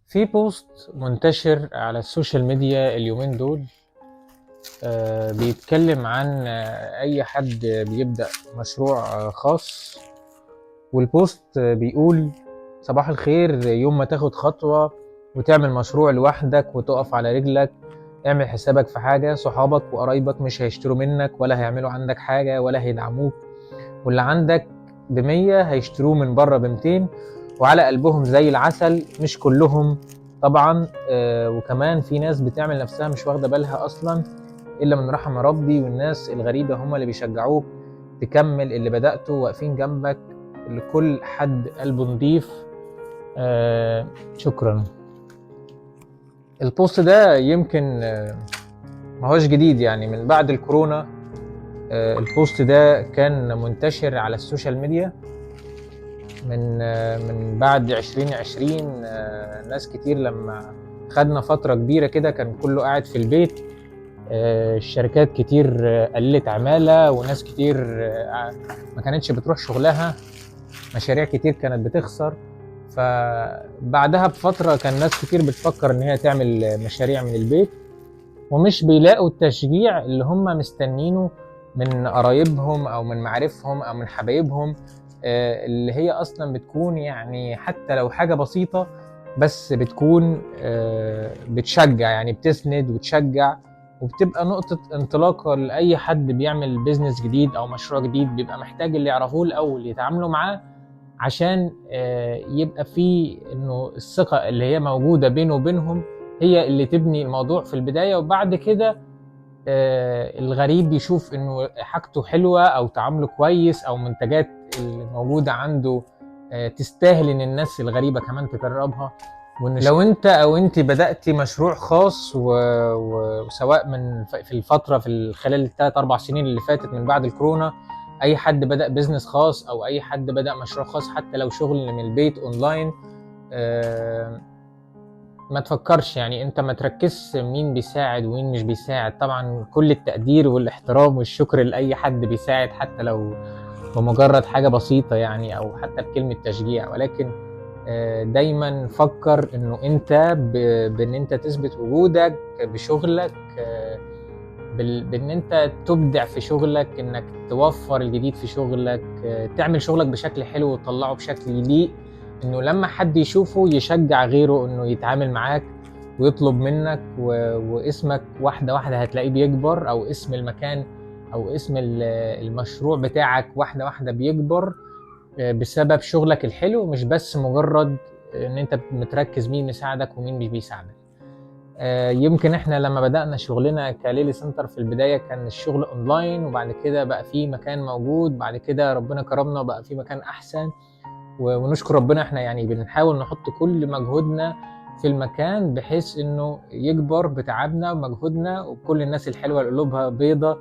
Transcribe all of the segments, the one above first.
في post منتشر على ال social media اليومين دول، بيتكلم عن أي حد بيبدأ مشروع خاص. وال post بيقول: صباح الخير، يوم ما تاخد خطوة وتعمل مشروع لوحدك وتقف على رجلك، اعمل حسابك في حاجة: صحابك وقرايبك مش هيشتروا منك ولا هيعملوا عندك حاجة ولا هيدعموك، واللي عندك ب100 هيشتروه من بره ب200 وعلى قلبهم زي العسل. مش كلهم طبعا، وكمان في ناس بتعمل نفسها مش واخدة بالها أصلا إلا من رحم ربي، والناس الغريبة هم اللي بيشجعوك تكمل اللي بدأته، واقفين جنبك. لكل حد قلبه نضيف، شكرا. ال post ده يمكن ما هوش جديد، يعني من بعد الكورونا ال post ده كان منتشر على ال social media من بعد 2020. ناس كتير لما خدنا فترة كبيرة كده كان كله قاعد في البيت، الشركات كتير قللت عمالة، وناس كتير ما كانتش بتروح شغلها، مشاريع كتير كانت بتخسر. فبعدها بفترة كان ناس كتير بتفكر إن هي تعمل مشاريع من البيت، ومش بيلاقوا التشجيع اللي هم مستنينه من قرايبهم أو من معارفهم أو من حبايبهم، اللي هي أصلا بتكون يعني حتى لو حاجة بسيطة بس بتكون بتشجع، يعني بتسند وتشجع، وبتبقى نقطة انطلاقة لأي حد بيعمل business جديد أو مشروع جديد. بيبقى محتاج اللي يعرفوه الأول يتعاملوا معاه عشان يبقى فيه إنه الثقة اللي هي موجودة بينه وبينهم هي اللي تبني الموضوع في البداية، وبعد كده الغريب يشوف إنه حاجته حلوة أو تعامله كويس أو منتجات اللي موجودة عنده تستاهل إن الناس الغريبة كمان تجربها. وإن لو أنت أو أنت بدأتي مشروع خاص وسواء من في الفترة في خلال الثلاث أربع سنين اللي فاتت من بعد الكورونا، أي حد بدأ business خاص أو أي حد بدأ مشروع خاص حتى لو شغل من البيت أونلاين، ما تفكرش، يعني انت ما تركزش مين بيساعد ومين مش بيساعد. طبعا كل التقدير والاحترام والشكر لأي حد بيساعد حتى لو بمجرد حاجة بسيطة يعني، أو حتى بكلمة تشجيع، ولكن دايما فكر انه انت بان انت تثبت وجودك بشغلك، بان انت تبدع في شغلك، انك توفر الجديد في شغلك، تعمل شغلك بشكل حلو وتطلعه بشكل يليق، انه لما حد يشوفه يشجع غيره انه يتعامل معاك ويطلب منك، واسمك واحدة واحدة هتلاقيه بيكبر، او اسم المكان او اسم المشروع بتاعك واحدة واحدة بيكبر، بسبب شغلك الحلو، مش بس مجرد ان انت متركز مين مساعدك ومين مش بيساعدك. يمكن احنا لما بدأنا شغلنا كليلي سنتر في البداية كان الشغل اونلاين، وبعد كده بقى في مكان موجود، بعد كده ربنا كرمنا وبقى في مكان احسن، ونشكر ربنا. احنا يعني بنحاول نحط كل مجهودنا في المكان بحيث انه يكبر بتعبنا ومجهودنا وكل الناس الحلوة اللي قلوبها بيضة،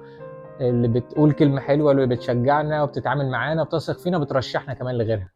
اللي بتقول كلمة حلوة، اللي بتشجعنا وبتتعامل معانا وبتثق فينا وبترشحنا كمان لغيرها.